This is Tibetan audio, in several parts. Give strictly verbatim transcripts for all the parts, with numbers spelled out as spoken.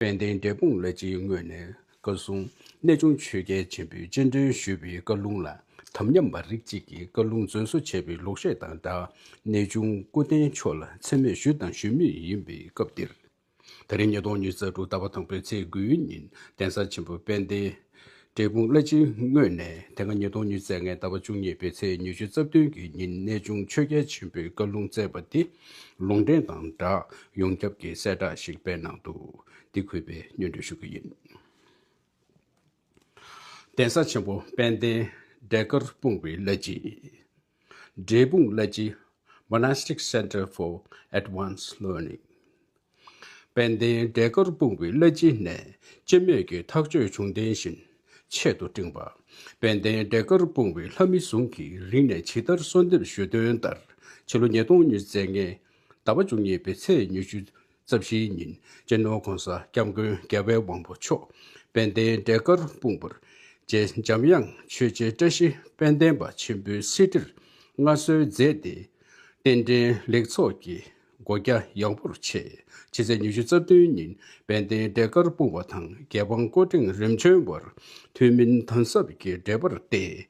དཔལ་ལྡན་འབྲས་སྤུངས་བླ་སྤྱིའི་ངོས་ནས་བཀའ་སྲུང་གནས་ཆུང་ཆོས་རྒྱལ་ཆེན་པོས་སྤྱན་འདྲེན་ཞུས་པའི་བཀའ་ལུང་ལ། དམ་ཉམས་པ་རིགས་གཅིག་གིས་བཀའ་ལུང་འཛིན་བཟུང་བྱས་པའི་ལོག་བཤད་དང་སྦྲགས། གནས་ཆུང་སྐུ་རྟེན་མཆོག་ལ་མཚན་སྨད་ཞུས་དང་ཞུ་མུས་ཡིན་པའི་སྐབས་འདིར། ད་རིང་ཉིས་སྟོང་ཉི་ཤུ་རྩ་དྲུག་ཟླ་བ་དང་པོའི་ཚེས་དགུའི་ཉིན་གདན་ས་ཆེན་པོ་དཔལ་ལྡན་འབྲས་སྤུངས་བླ་སྤྱིའི་ངོས་ནས། དེ་སྔ་ཉིས་སྟོང་ཉི་ཤུ་རྩ་ལྔའི་ཟླ་བ་བཅུ་གཉིས་པའི་ཚེས་ཉི་ཤུ་རྩ་བདུན་གྱི་ཉིན་གནས་ཆུང་ཆོས་རྒྱལ་ཆེན་པོས་བཀའ་ལུང་བསྩལ་བ་དེ་ལུང་འདྲེན་དང་སྦྲགས་ཡོངས་ཁྱབ་ཀྱི་གསལ་བསྒྲགས་ཤིག་སྤེལ་གནང་འདུག། འདི་གུས་པས་སྙན་སྒྲོན་ཞུ་གི་ཡིན། གདན་ས་ཆེན་པོ་དཔལ་ལྡན་འབྲས་དཀར་སྤུངས་པའི་བླ་སྤྱི། འབྲས་སྤུངས་བླ་སྤྱི། Monastic Center for Advanced Learning། དཔལ་ལྡན་འབྲས་དཀར་སྤུངས་པའི་བླ་སྤྱི་ནས་སྤྱི་མོས་ཀྱི་ཐག་གཅོད་བྱུང་རྟེན་བཞིན་ཆེད་དུ་བཀྲིན་པ། དཔལ་ལྡན་འབྲས་དཀར་སྤུངས་པའི་ལྷ་མི་ཟུང་གིས་རིང་ནས་ཇི་ལྟར་གསོལ་འདེབས་ཞུས་དོན་ལྟར། ཕྱི་ལོ་ཉིས་སྟོང་ཉི་ཤུ་རྩ་ལྔའི་ཟླ་བ་བཅུ་གཉིས་པའི་ཚེས་ཉི་ཤུ་རྩ་བཞིའི་ཉིན་སྤྱི་ནོར་༸གོང་ས་༸སྐྱབས་མགོན་རྒྱལ་བའི་དབང་པོ་མཆོག་དཔལ་ལྡན་འབྲས་དཀར་སྤུངས་པར་རྗེ་འཇམ་དབྱངས་ཆོས་རྗེ་བཀྲ་ཤིས་དཔལ་ལྡན་པ་ཆེན་པོའི་གསེར་ཁྲིར་མངའ་གསོལ་མཛད་དེ། རྟེན་འབྲེལ་ལེགས་ཚོགས་ཀྱི་སྒོ་རྒྱ་ཡངས་པོར་ཕྱེ། ཕྱི་ཚེས་ཉི་ཤུ་རྩ་བདུན་ཉིན་དཔལ་ལྡན་འབྲས་དཀར་སྤུངས་པ་དང་རྒྱལ་འབངས་སྐུ་ཕྲེང་རིམ་བྱོན་བར་ཐུན་མིན་དམ་ཟབ་ཀྱི་འབྲེལ་བར་བརྟེན།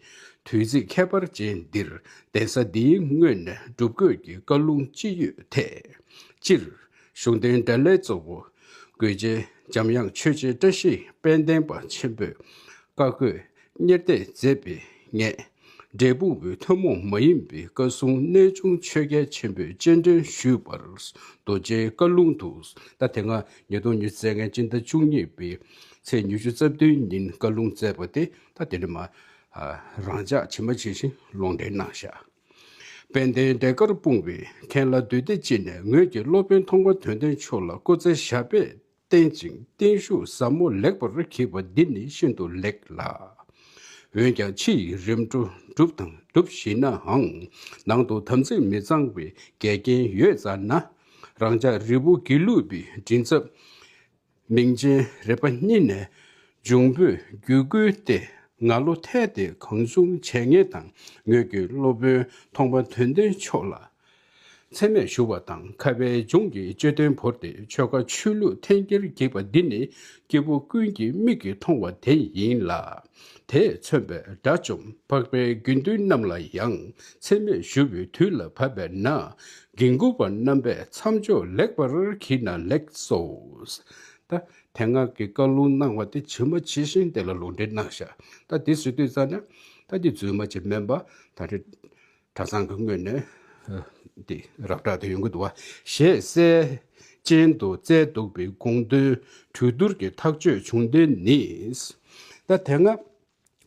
དུས་ཚིགས་ཁྱད་པར་ཅན་འདིར་གདན་ས་འདིའི་ངོས་ནས་སྒྲུབ་དགོས་ཀྱི་བཀའ་ལུང་ཅི་ཡོད་ཐད། སྤྱིར། གཞུང་དོན་དགྲ་ལྷའི་གཙོ་བོ་དགོན་ཆེན་འཇམ་དབྱངས་ཆོས་རྗེ་བཀྲ་ཤིས་དཔལ་ལྡན་པ་ཆེན་པོས་བཀའ་བསྒོས་གཉེར་གཏད་མཛད་པའི་ངས། འབྲས་སྤུངས་པའི་ཐུན་མོང་མ་ཡིན་པའི་བཀའ་སྲུང་གནས་ཆུང་ཆོས་རྒྱལ་ཆེན་པོས་སྤྱན་འདྲེན་ཞུས་པར། རྡོ་རྗེའི་བཀའ་ལུང་དུ། ད་དེ་སྔ་ཉིས་སྟོང་ཉི་ཤུ་རྩ་ལྔའི་སྤྱི་ཟླ་བཅུ་གཉིས་པའི་ཚེས་ཉི་ཤུ་རྩ་བདུན་ཉིན་བཀའ་ལུང་བསྩལ་བ་དེ་ད་དེ་ནས་མ་རང་འཇགས་ཇི་མ་ཇི་བཞིན་ལུང་འདྲེན་གནང་བཞག། དཔལ་ལྡན་འབྲས་དཀར་སྤུངས་པའི་མཁན་བླ་འདུས་སྡེ་སྤྱི་ནས་ངོས་ཀྱིས་སློབ་དཔོན་ཐོགས་པ་དོན་ལྡན་མཆོག་ལ་སྐུ་ཚེ་ཞབས་པད་བརྟན་ཅིང་བརྟན་བཞུགས་ཟབ་མོ་ལེགས་པར་བགྱིས་པ་འདི་ནི་ཤིན་ཏུ་ལེགས་ལ། འོན་ཀྱང་ཕྱི་ཡི་རིམ་གྲོ་སྒྲུབ་དང་སྒྲུབ་བཞིན་ནའང་། ནང་དུ་དམ་ཚིག་མི་གཙང་བའི་འགལ་རྐྱེན་ཡོད་ཙང་ན། རང་ཅག་རི་བོ་དགེ་ལུགས་པའི་མགྲིན་ཚབ་མིང་ཅན་རེ་པ་གཉིས་ནས་འབྱུང་པོས་བརྒྱུད་བསྐུལ་ཏེ། ང་ལོ་ཐལ་ཏེ་གང་བྱུང་བྱས་ངེས་དང་། ངོས་ཀྱིས་སློབ་དཔོན་ཐོགས་པ་དོན་ལྡན་མཆོག་ལ་མཚན་སྨད་ཞུ་བ་དང་། ཁ་བའི་འབྱུང་གི་བཅུད་དོན་བོར་ཏེ་ཆོས་བཀའ་ཆོས་ལུགས་འཐེན་འཁྱེར་བགྱིས་པ་འདི་ནི་སྐྱེ་བོ་ཀུན་གྱི་མིག་གིས་མཐོང་བ་དེ་ཡིན་ལ། དེས་མཚོན་པའི་དགྲ་བཅོམ་འཕགས་པའི་དགེ་འདུན་རྣམས་ལ་ཡང་མཚན་སྨད་ཞུ་བའི་དུས་ལ་བབ་པས་ན། འགན་འཁུར་བ་རྣམ་པས་མཚམས་འཇོག་ལེགས་པར་བགྱིས་ན་ལེགས་སོ། ད་དེ་སྔ་གི་བཀའ་ལུང་གནང་བ་དེ་ཇི་མ་ཇི་བཞིན་དེ་ལ་ལུང་འདྲེན་གནང་བཞག། ད་དེ་ཟེར་དུས་ཙ་ན་ད་དེ་རྫུན་མ་ཅིག་མིན་པ་ད་རེད། གྲྭ་ཚང་གི་ངོས་ནས་དེ་རབ་བསྒྲགས་དེ་ཡོང་གི་འདུག་བ། ཞེས་གསལ་རྐྱེན་དུ་བསྩལ་འདུག་པའི་དགོངས་དོན་གྲོས་བསྡུར་གྱི་ཐག་གཅོད་བྱུང་དོན་ནི། ད་དེ་སྔ།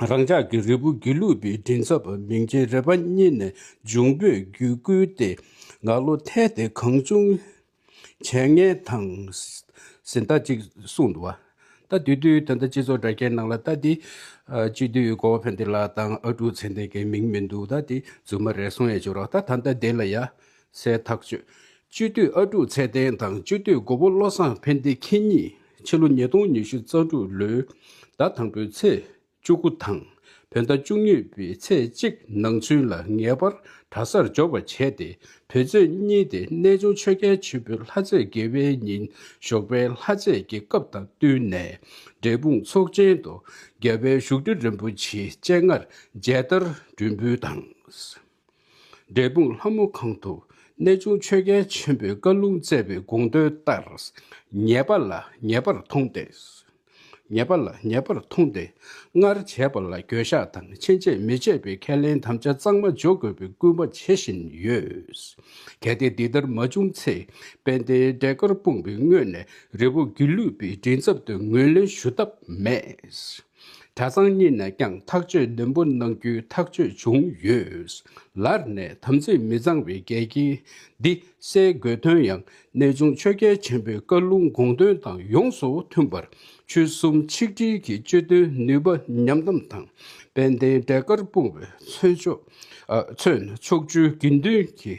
རང་ཅག་གི་རི་བོ་དགེ་ལུགས་པའི་མགྲིན་ཚབ་མིང་ཅན་རེ་པ་གཉིས་ནས་འབྱུང་པོས་བརྒྱུད་བསྐུལ་ཏེ་ང་ལོ་ཐལ་ཏེ་གང་བྱུང་བྱས་ངེས་དང་། ཟིན་ད་ཅིག་གསུངས་འདུག་བ། ད་དེ་དུས་ད་ལྟ་སྤྱི་ཚོགས་དྲ་རྒྱའི་ནང་ལ་ད་འདི་སྤྱི་འཐུས་གོ་བ་ཕན་བདེ་ལགས་དང་ཨ་ཀྲུག་ཚེ་བརྟན་གྱི་མིང་མི་འདུག། ད་འདི་རྫུན་མ་རེད་གསུང་ཡས་ཅིག་རོགས། ད་ད་ལྟ་འདི་ལ་ཡ་གསལ་ཐག་ཆོད། སྤྱི་འཐུས་ཨ་ཀྲུག་ཚེ་བརྟན་དང་སྤྱི་འཐུས་མགོ་པོ་བློ་བཟང་ཕན་བདེ་ཁྱེད་གཉིས་ཕྱི་ལོ་ཉིས་སྟོང་ཉི་ཤུ་རྩ་དྲུག་ལོའི་ཟླ་དང་པོའི་ཚེས་བཅུ་དགུ་དང་བོད་ཟླ་བཅུ་གཉིས་པའི་ཚེས་གཅིག་ནང་ཚུན་ལ་ངེས་པར་གྲྭ་སར་འབྱོར་བ་བྱས་ཏེ། བོད་ཚེས་གཉིས་ཏེ་གནས་ཆུང་ཆོས་རྒྱལ་ཆེན་པོའི་ལྷ་ཚེས་དགེ་བའི་ཉིན་ཞོགས་པའི་ལྷ་ཚེས་ཀྱི་སྐབས་དང་བསྟུན་ནས་འབྲས་སྤུངས་ཚོགས་ཆེན་དུ་རྒྱལ་བའི་བཞུགས་ཁྲི་རིན་པོ་ཆེའི་སྤྱན་སྔར་མཇལ་དར་སྒྲོན་འབུལ་དང་། འབྲས་སྤུངས་ལྷ་མོ་ཁང་དུ་གནས་ཆུང་ཆོས་རྒྱལ་ཆེན་པོས་བཀའ་ལུང་བསྩལ་བའི་དགོངས་དོན་ལྟར། ཉེས་པ་ལ་ཉེས་པར་མཐོང་སྟེ། ཉེས་པ་ལ་ཉེས་པར་མཐོང་སྟེ། སྔར་བྱས་པ་ལ་འགྱོད་བཤགས་དང་ཕྱིན་ཆད་མི་བྱེད་པའི་ཁས་ལེན་དམ་བཅའ་གཙང་མ་འཇོག་དགོས་པའི་སྐུལ་མ་བྱེད་བཞིན་ཡོད། གལ་ཏེ་འདི་ལྟར་མ་བྱུང་ཚེ། དཔལ་ལྡན་འབྲས་དཀར་སྤུངས་པའི་ངོས་ནས་རི་བོ་དགེ་ལུགས་པའི་མགྲིན་ཚབ་ཏུ་ངོས་ལེན་ཞུ་ཐབས་མེད། གྲྭ་ཚང་གཉིས་ནས་ཀྱང་ཐག་གཅོད་ནན་པོ་གནང་རྒྱུའི་ཐག་གཅོད་བྱུང་ཡོད། ལར་ནས་དམ་ཚིག་མི་གཙང་བའི་འགལ་རྐྱེན་འདི་སེལ་དགོས་དོན་ཡང་གནས་ཆུང་ཆོས་རྒྱལ་ཆེན་པོའི་བཀའ་ལུང་དགོངས་དོན་དང་ཡོངས་སུ་མཐུན་པར་ཆོལ་གསུམ་ཆིག་སྒྲིལ་གྱི་བཅུད་དོན་ནུས་པ་ཉམས་གཏམ་དང་། དཔལ་ལྡན་འབྲས་དཀར་སྤུངས་པའི་མཚོན་ཕྱོགས་ཨ་མཚོན་ཕྱོགས་བཅུའི་དགེ་འདུན་གྱི་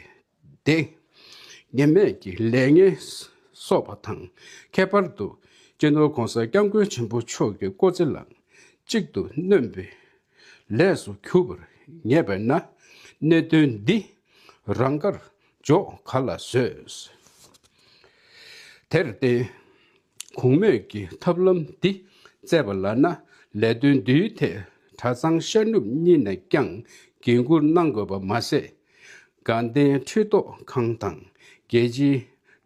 སྡེ། ངེས་མེད་ཀྱི་ལས་ངན་སོགས་པ་དང་། ཁྱད་པར་དུ་སྤྱི་ནོར་༸གོང་ས་༸སྐྱབས་མགོན་ཆེན་པོ་མཆོག་གི་སྐུ་ཚེ་ལ་གཅིག་ཏུ་གནོན་པའི་ལས་སུ་གྱུར་པར་ངེས་པས་ན། གནད་དོན་འདི་རང་དགར་འཇོག་ག་ལ་བཟོད། དེར་བརྟེན། གོང་སྨོས་ཀྱི་ཐབས་ལམ་འདི་བཙལ་བ་ལགས་ན། ལས་དོན་འདིའི་ཐད་གྲྭ་ཚང་ཤར་ནུབ་གཉིས་ནས་ཀྱང་འགན་འཁུར་གནང་དགོས་པ་མ་ཟད། དགའ་ལྡན་ཁྲི་ཐོག་ཁང་དང་རྒྱལ་སྤྱིའི་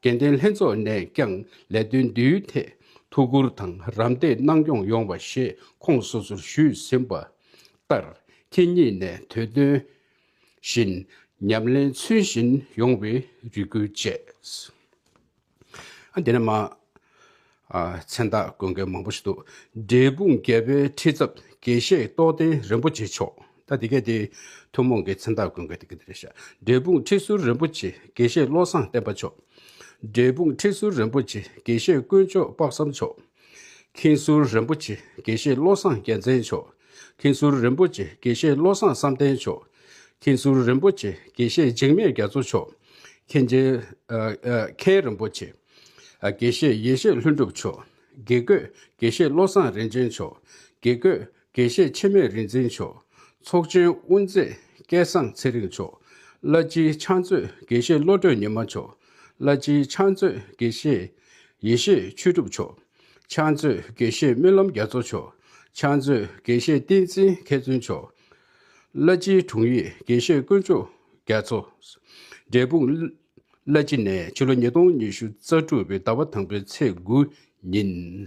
དགེ་ལྡན་ལྷན་ཚོགས་ནས་ཀྱང་ལས་དོན་འདིའི་ཐད་ཐུགས་ཁུར་དང་རམ་འདེགས་གནང་སྐྱོང་ཡོང་བ་ཞེས་ཁོང་སོ་སོར་ཞུས་ཟིན་པ་ལྟར། ཁྱེད་ཉིད་ནས་དོན་དོན་བཞིན་ཉམས་ལེན་ཚུལ་བཞིན་ཡོང་བའི་རེ་སྐུལ་བཅས། ཨ། དེ་ནས་མ། ཨ། མཚན་རྟགས་བཀོད་མཁན་མང་པོ་ཞིག་འདུག་འབྲས་སྤུངས་རྒྱལ་པོའི་ཁྲི་ཚབ་དགེ་བཤེས་རྟོགས་ལྡན་རིན་པོ་ཆེ་མཆོག་ད་དེ་གས་དེ་ཐུན་མོང་གི་མཚན་རྟགས་བཀོད་མཁན་དེ་ག་དེ་རེད་ཤག་འབྲས་སྤུངས་ཁྲི་ཟུར་རིན་པོ་ཆེ་དགེ་བཤེས་བློ་བཟང་བསྟན་པ་མཆོག་འབྲས་སྤུངས་ཁྲི་ཟུར་རིན་པོ་ཆེ་དགེ་བཤེས་དཀོན་མཆོག་དཔག་བསམ་མཆོག་མཁན་ཟུར་རིན་པོ་ཆེ་དགེ་བཤེས་བློ་བཟང་རྒྱལ་མཚན་མཆོག་མཁན་ཟུར་རིན་པོ་ཆེ་དགེ་བཤེས་བློ་བཟང་བསམ་གཏན་མཆོག་མཁན་ཟུར་རིན་པོ་ཆེ་དགེ་བཤེས་འཇིགས་མེད་རྒྱ་མཚོ་མཆོག་མཁན་ཆེན། ཨ། ཨ། མཁན་རིན་པོ་ཆེ། ཨ། དགེ་བཤེས་ཡེ་ཤེས་ལྷུན་གྲུབ་མཆོག་དགེ་བསྐོས་དགེ་བཤེས་བློ་བཟང་རིན་ཆེན་མཆོག་དགེ་བསྐོས་དགེ་བཤེས་འཆི་མེད་རིག་འཛིན་མཆོག་ཚོགས་ཆེན་དབུ་མཛད་སྐལ་བཟང་ཚེ་རིང་མཆོག་བླ་སྤྱིའི་ཕྱག་མཛོད་དགེ་བཤེས་བློ་གྲོས་ཉི་མ་མཆོག་བླ་སྤྱིའི་ཕྱག་མཛོད་དགེ་བཤེས་ཡེ་ཤེས་ཆོས་གྲུབ་མཆོག་ཕྱག་མཛོད་དགེ་བཤེས་སྨོན་ལམ་རྒྱ་མཚོ་མཆོག་ཕྱག་མཛོད་དགེ་བཤེས་བསྟན་འཛིན་མཁས་བཙུན་མཆོག་བླ་སྤྱིའི་དྲུང་ཡིག་དགེ་བཤེས་དཀོན་མཆོག་རྒྱ་མཚོ། འབྲས་སྤུངས་བླ་སྤྱི་ནས་ཕྱི་ལོ་ཉིས་སྟོང་ཉི་ཤུ་རྩ་དྲུག་པའི་ཟླ་བ་དང་པོའི་ཚེས་དགུ་ཉིན།